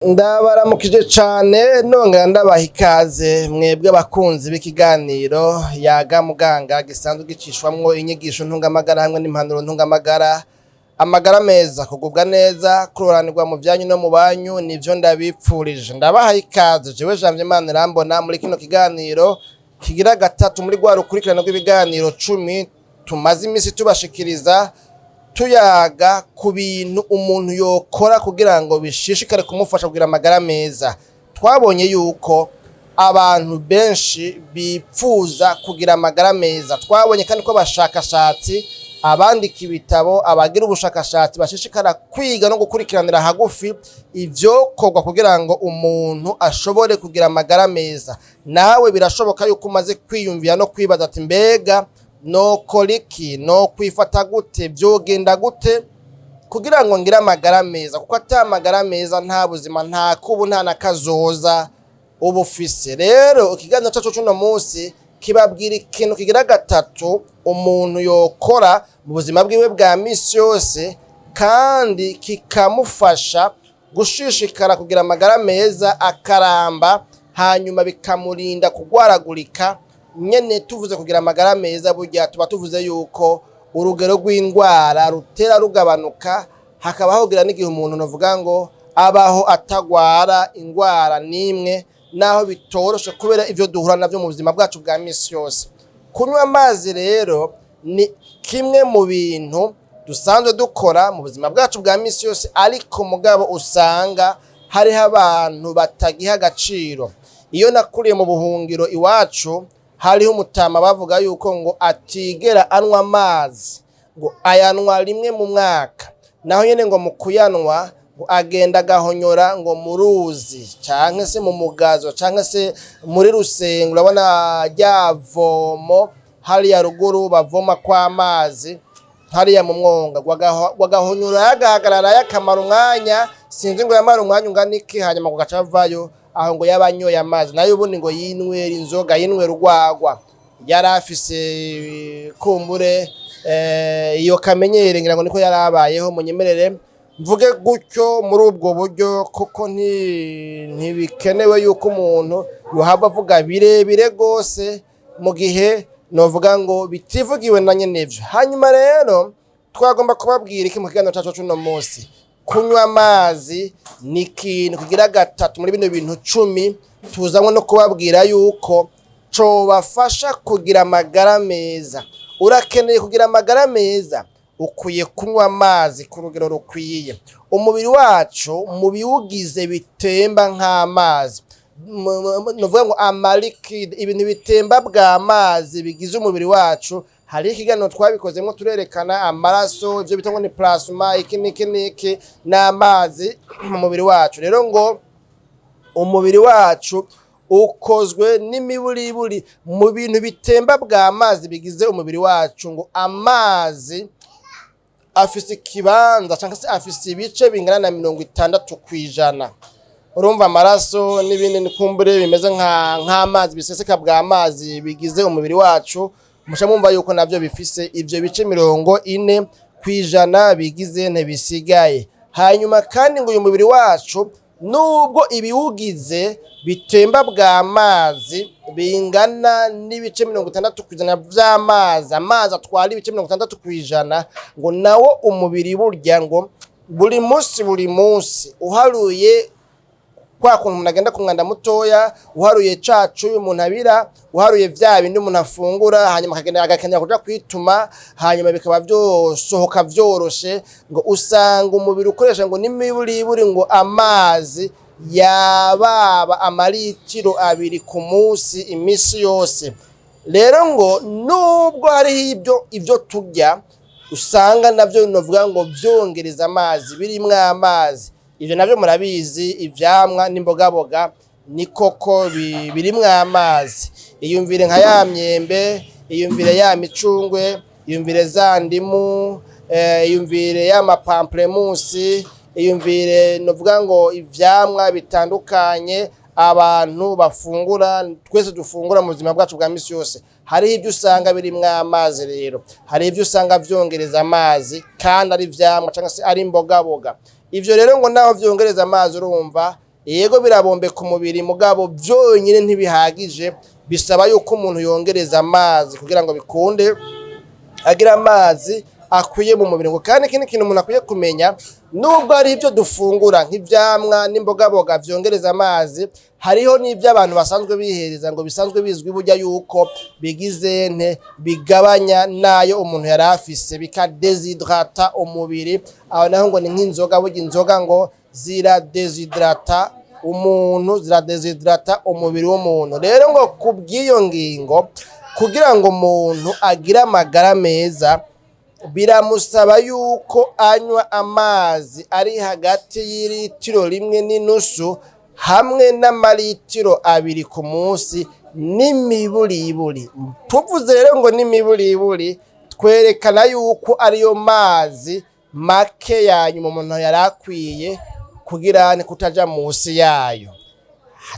Ndabaramukije cane, nongera ndabaha ikaze mwebwe abakunzi b'ikiganiro Yaga Muganga, gisanzwe gicishwamwo inyigisho ntungamagara hamwe n'impanuro ntungamagara. Amagara meza, kugubwa neza, kuroranirwa mu vyanyu no mu banyu, nivyo ndabipfurije. Ndabahaye ikaze jewe Janvier Manirambona muri kino kiganiro kigira gatatu muri rwa rukurikirane rw'ibiganiro 10 tumaze imisi tubashikiriza, tuyaga ku bintu umuntu yokora kugira ngo bishishikare kumufasha kugira amagara meza. Twabonye yuko abantu benshi bipfuza kugira amagara meza. Twabonye kandi ko abashakashatsi, abandika ibitabo, abagira ubushakashatsi bashishikara kwiga no gukurikiranira hagufi ivyokorwa kugira ngo umuntu ashobore kugira amagara meza. Nawe birashoboka yuko umaze kwiyumvira no kwibaza ati: "Mbega nokora iki? No kwifata gute? Vyogenda gute kugira ngo ngire amagara meza?" Kuko ata amagara meza, nta buzima, nta kubu, nta na kazoza uba ufise. Rero ikiganiro cacu c'uno munsi kibabwira ikintu kigira gatatu umuntu yokora mu buzima bwiwe bwa misi yose, kandi kikamufasha gushishikara kugira amagara meza, akaramba, hanyuma bikamurinda kugwaragurika. Nyene tuvuze kugira amagara meza, burya tuba tuvuze yuko urugero rw'indwara rutera rugabanuka, hakaba hogira n'igihe umuntu novuga ngo abaho atagwara indwara n'imwe, naho bitoroshe kubera ivyo duhura navyo mu buzima bwacu bwa misi yose. Kunywa amazi rero ni kimwe mu bintu dusanzwe dukora mu buzima bwacu bwa misi yose, ariko mugabo usanga hariho abantu batagiha agaciro. Iyo nakuriye mu buhungiro iwacu, hariho umutama bavuga yuko ngo atigera anywa amazi, ngo ayanwa rimwe mu mwaka. Naho nyene ngo mu kuyanwa, ngo agenda agahonyora ngo mu ruzi canke se mu mugazo canke se muri rusengo. Urabona rya vomo hariya ruguru bavoma kw'amazi hariya mu mwonga, wagahonyora, yagahagarara, yakamara umwanya, sinzi ngo yamara umwanya ungana iki, hanyuma ngo gaca avayo. Aho ngo yaba anyoye amazi. Nayo ubundi ngo yinywera inzoga, yinywera urwagwa. Yari afise kumbure iyo kamenyere, ngira ngo niko yari abayeho. Munyemerere mvuge gutyo muri ubwo buryo, kuko ntibikenewe yuko umuntu yohava avuga birebire gose mu gihe novuga ngo bitivugiwe na nyenevyo. Hanyuma rero twagomba kubabwira iki mu kiganiro cacu c'uno munsi? Kunywa amazi ni ikintu kigira gatatu muri bino bintu 10 tuzanywe no kubabwira yuko cobafasha kugira amagara meza. Urakeneye kugira amagara meza, ukwiye kunywa amazi ku rugero rukwiye. Umubiri wacu mu biwugize bitemba nk'amazi, nuvuga ngo ama liquide, ibintu bitemba bw'amazi bigize umubiri wacu, hariho ikiganiro twabikozemo turerekana amaraso, ivyo bita ngo ni plasma, iki n'iki n'iki n'amazi mu mubiri wacu. Rero ngo umubiri wacu ukozwe n'imiburiburi mu bintu bitemba bw'amazi bigize umubiri wacu, ngo amazi afise ikibanza cyangwa se afise ibice bingana na 60%. Urumva amaraso n'ibindi nikumbure bimeze nk'amazi biseseka bw'amazi bigize umubiri wacu, muca mwumva yuko navyo bifise ivyo bice 40% bigize ntibisigaye. Hanyuma kandi ngo uyu mubiri wacu, nubwo ibiwugize bitemba bw'amazi bingana n'ibice 60% vy'amazi, amazi atwara ibice 60%, ngo nawo umubiri burya ngo buri munsi buri munsi, uharuye kwa kuntu umuntu agenda ku mwanda mutoya, uharuye cacu umuntu abira, uharuye vya bindi umuntu afungura, hanyuma akagenda agakenera kuja kwituma, hanyuma bikaba vyosohoka vyoroshe, ngo usanga umubiri ukoresha ngo n'imiburiburi ngo amazi yababa amaritiro 2 ku munsi imisi yose. Rero ngo nubwo hariho ibyo turya usanga navyo novuga ngo vyongereza amazi, birimwo amazi, ivyo navyo murabizi, ivyamwa n'imbogaboga ni koko birimwo amazi. Iyumvire nka ya myembe, iyumvire ya micungwe, iyumvire za ndimu, iyumvire ya ma pamplemousse, iyumvire novuga ngo ivyamwa bitandukanye abantu bafungura, twese dufungura mu buzima bwacu bwa misi yose. Hariho ibyo usanga birimwo amazi. Rero hari ibyo usanga vyongereza amazi kandi ari ivyamwa cyangwa se ari imbogaboga. Ivyo rero ngo naho vyongereza amazi, urumva. Yego, birabombeka umubiri, mugabo byonyine ntibihagije. Bisaba yuko umuntu yongereza amazi kugira ngo bikunde agira amazi akwiye mu mubiri. Ngo kandi ikindi kintu umuntu akwiye kumenya, nubwo ari ibyo dufungura nk'ivyamwa n'imbogaboga vyongereza amazi, hariho n'ibyo abantu basanzwe bihereza, ngo bisanzwe bizwi burya yuko bigize nte, bigabanya n'ayo umuntu yari afise, bikadéshydrata umubiri. Aho naho ngo ni nk'inzoga. Burya inzoga ngo ziradéshydrata umuntu, ziradéshydrata umubiri w'umuntu. Rero ngo ku bw'iyo ngingo, kugira ngo umuntu agire amagara meza, biramusaba yuko anywa amazi ari hagati y'ilitiro 1.5 hamwe n'amalitiro 2 ku munsi n'imiburiburi. Tuvuze rero ngo n'imiburiburi, twerekana yuko ariyo mazi make ya nyuma umuntu yari akwiye kugira ni kutaja munsi yayo.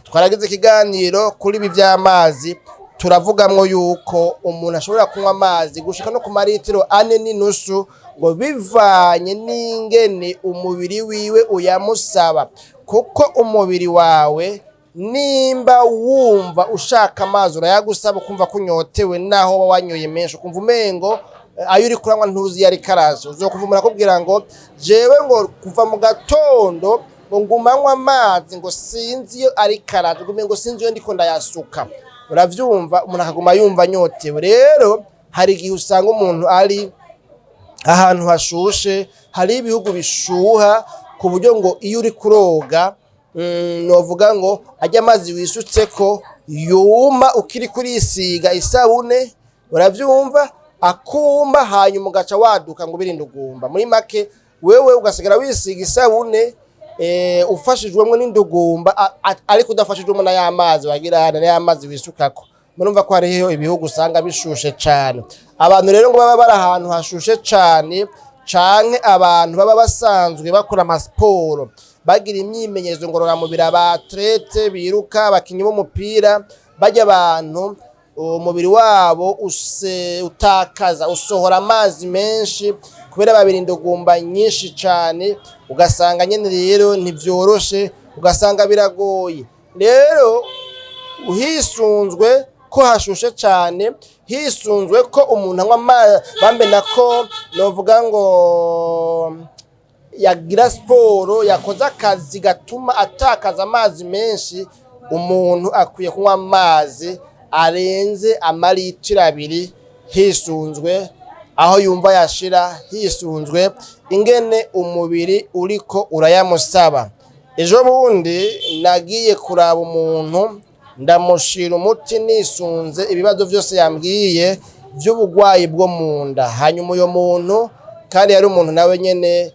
Twaragize ikiganiro kuri ibi vy'amazi, turavugamwo yuko umuntu ashobora kunywa amazi gushika no ku maritiro 4.5, ngo bivanye n'ingene umubiri wiwe uyamusaba. Kuko umubiri wawe nimba wumva ushaka amazi, urayagusaba, ukumva ko unyotewe, naho woba wanyoye menshi ukumva umengo ayo uri kuranywa ntuzi iyo ariko araza. Uzokumva umuntu akubwira ngo jewe ngo kuva mu gatondo ngo nguma nywa amazi, ngo sinzi iyo ariko araza, ngo umengo sinzi iyo ndiko ndayasuka. Uravyumva, umuntu akaguma yumva anyotewe. Rero hari igihe usanga umuntu ari ahantu hashushe, hari ibihugu bishuha ku buryo ngo iyo uri kuroga, novuga ngo ajya amazi wisutseko yuma ukiri kurisiga isabune, uravyumva, akuma, hanyuma ugaca waduka ngo ubirinde ugumba. Muri make, wewe ugasigara wisiga isabune ufashijwemwo n'indugumba, ariko udafashijwemwo na ya mazi wagira na ya mazi wisukako. Murumva ko hariho ibihugu usanga bishushe cane. Abantu rero ngo baba bari ahantu hashushe cane, canke abantu baba basanzwe bakora amasiporo, bagira imyimenyerezo ngororamubiri, aba athlètes biruka, abakinyi b'umupira, barya abantu umubiri wabo utakaza, usohora amazi menshi kubera babira indugumba nyinshi cane. Ugasanga nyene rero ntivyoroshe, ugasanga biragoye. Rero hisunzwe ko hashushe cane, hisunzwe ko umuntu anywa amazi bambe, nako novuga ngo yagira siporo, yakoze akazi gatuma atakaza amazi menshi, umuntu akwiye kunywa amazi arenze amaritiro 2, hisunzwe aho yumva yashira, hisunzwe ingene umubiri uriko urayamusaba. Ejo bundi nagiye kuraba umuntu, ndamushira umuti nisunze ibibazo vyose yambwiye vy'ubugwayi bwo mu nda. Hanyuma uyo muntu kandi yari umuntu nawe nyene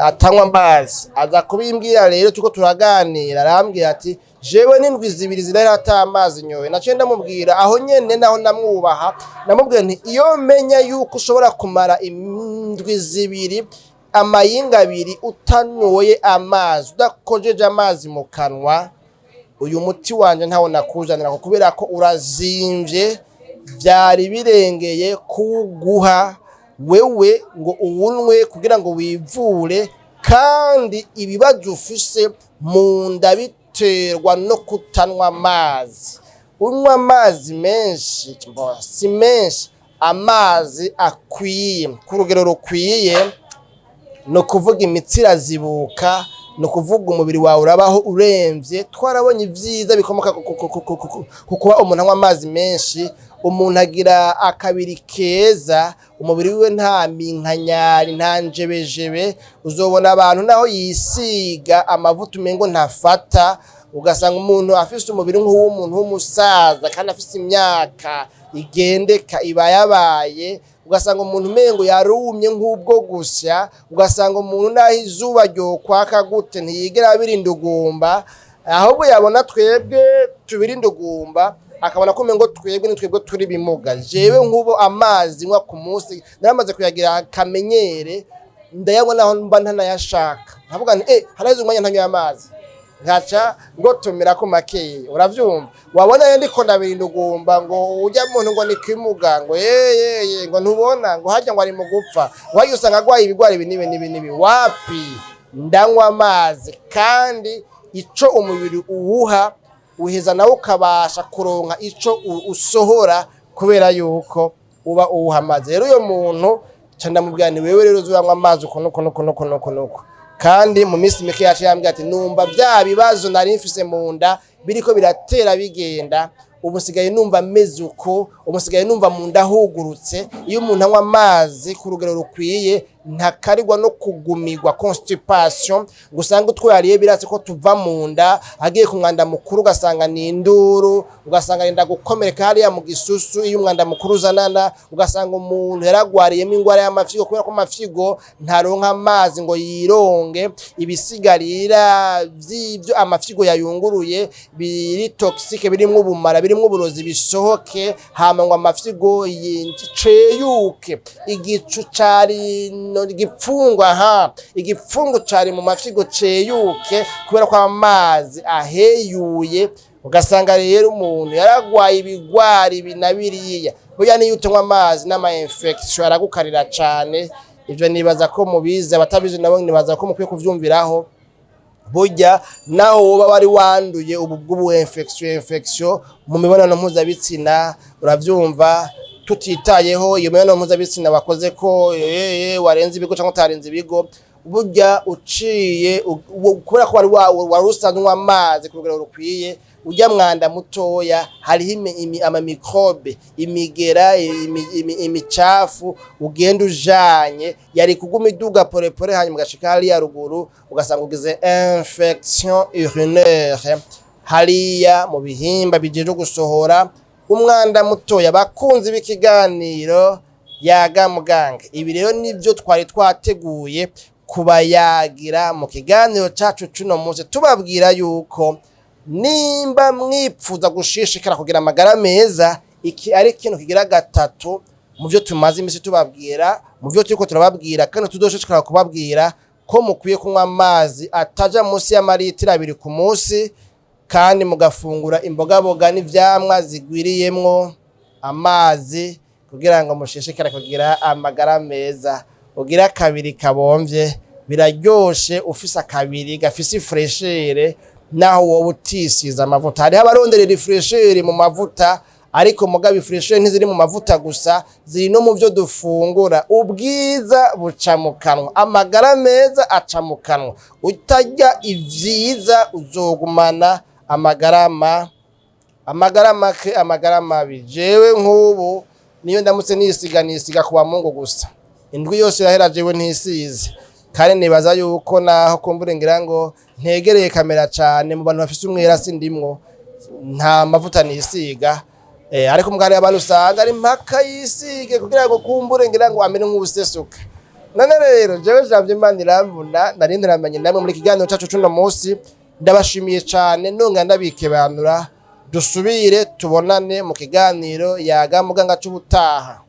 atanywa amazi. Aza kubimbwira rero, turiko turaganira, arambwira ati: "Jewe n'indwi 2 zirahera ata amazi nyoye." Naciye ndamubwira aho nyene, naho ndamwubaha, namubwira nti: "Iyo menya yuko ushobora kumara indwi 2, amayinga 2, utanyoye amazi, udakojeje amazi mu kanwa, uyu muti wanje ntawo nakuzanira, kubera ko urazimvye, vyari birengeye kuwuguha wewe ngo uwunwe kugira ngo wivure, kandi ibibazo ufise mu nda biterwa no kutanywa amazi." Unywa amazi menshi, si menshi, amazi akwiye ku rugero rukwiye, ni ukuvuga imitsi irazibuka, ni ukuvuga umubiri wawe urabaho uremvye. Twarabonye ivyiza bikomoka ku kuba umuntu anywa amazi menshi. Umuntu agira akabiri keza, umubiri wiwe nta minkanyari, nta njebejebe. Uzobona abantu naho yisiga amavuta umengo ntafata, ugasanga umuntu afise umubiri nk'uw'umuntu w'umusaza kandi afise imyaka igendeka ibayabaye. Ugasanga umuntu umengo yarumye nk'ubwo gusya, ugasanga umuntu naho izuba ryokwaka gute ntiyigera abira indugumba, ahubwo yabona twebwe tubira indugumba akabona ko umengo twebwe ni twebwe turi bimuga. Jewe nk'ubu amazi nywa ku munsi naramaze kuyagira akamenyere, ndayanywa naho mba ntanayashaka. Nkavuga nti: "Haraheze umwanya ntanywa amazi," nkaca ngotomerako makeyi. Uravyumva, wabona rero ndiko ndabira indugumba, ngo urya muntu ngo ni kimuga, ngo yeyeye, ngo ntubona ngo harya ngo ari mu gupfa, ngo harya usanga agwaye ibigwara ibi n'ibi n'ibi n'ibi. Wapi, ndanywa amazi kandi. Ico umubiri uwuha, uheza nawe ukabasha kuronka ico usohora, kubera yuko uba uwuha amazi. Rero uyo muntu ca ndamubwira nti: "Wewe rero uzuranywa amazi uku nuku nuku nuku nuku nuku." Kandi mu minsi mike yacu yambwira ati: "Numva vya bibazo nari mfise mu nda biriko biratera bigenda, ubu nsigaye numva meze uko, ubu nsigaye numva mu nda hugurutse." Iyo umuntu anywa amazi ku rugero rukwiye, ntakarirwa no kugumirwa, constipation, ngo usange utwo yariye biratse ko tuva mu nda, agiye ku mwanda mukuru ugasanga ni induru, ugasanga yenda gukomereka hariya mu gisusu iyo umwanda mukuru uzanana, ugasanga umuntu yaragwariyemo ingwara y'amafyigo, kubera ko amafyigo ntaronka amazi ngo yironge ibisigarira vy'ivyo amafyigo yayunguruye biri toxique, birimwo ubumara, birimwo uburozi, bisohoke, hama ngo amafyigo ceyuke, igicu cari no igipfungu, aha igipfungu cari mu mafyigo ceyuke, kubera ko amazi aheyuye. Ugasanga rero umuntu yaragwaye ibigwari ibi na biriya. Burya niyo utanywa amazi, n'ama infection aragukarira cane. Ivyo nibaza ko mubizi, abatabizi nabo nibaza ko mukwiye kuvyumviraho. Burya naho woba wari wanduye ubu bw'ubu infection mu mibonano mpuzabitsina, uravyumva, tutitayeho iyo mibonano mpuzabitsina wakoze ko warenze ibigo cyangwa utarenze ibigo, burya uciye kubera ko wari usanzwe unywa amazi ku rugero rukwiye, urya mwanda mutoya hariho amamicrobe, imigera, imicafu ugenda ujanye, yari kuguma iduga porepore, hanyuma ugashika hariya ruguru ugasanga ugize infection urinaire hariya mu bihimba bijejwe gusohora umwanda mutoya. Bakunzi b'ikiganiro Yaga Muganga, ibi rero nibyo twari twateguye kubayagira mu kiganiro cacu cuno munsi, tubabwira yuko nimba mwipfuza gushishikara kugira amagara meza, iki ari ikintu kigira gatatu mu byo tumaze imisi tubabwira, mu byo turiko turababwira kandi tuzoshishikara kubabwira, ko mukwiye kunywa amazi ataja munsi y'amaritiro 2 ku munsi, kandi mugafungura imbogaboga n'ivyamwa zigwiriyemwo amazi, kugira ngo mushishikare kugira amagara meza. Ugira akabiri kabomvye, biraryoshe ufise akabiri gafise ifraîcheur, naho wowe utisize amavuta. Hariho abaronderera ifraîcheur mu mavuta, ariko mugabo ifraîcheur ntiziri mu mavuta gusa, ziri no mu vyo dufungura. Ubwiza buca mu kanwa, amagara meza aca mu kanwa. Utarya ivyiza uzogumana amagara make, amagara mabi. Jewe nk'ubu niyo ndamutse nisiga, nisiga kuwa Mungu gusa, indwi yose irahera jewe ntisize. Kandi nibaza yuko naho kumbure ngira ngo ntegereye kamera cane, mu bantu bafise umwera sindimwo, nta mavuta nisiga. Ariko mugari abantu usanga ari mpaka yisige kugira ngo kumbure ngira ngo amere nk'uwusesuka. None rero jewe Janvier Manirambona nari ntaramenye namwe muri kiganiro cacu cuno munsi, ndabashimiye cane, nonga ndabikebanura, dusubire tubonane mu kiganiro Yaga Muganga c'ubutaha.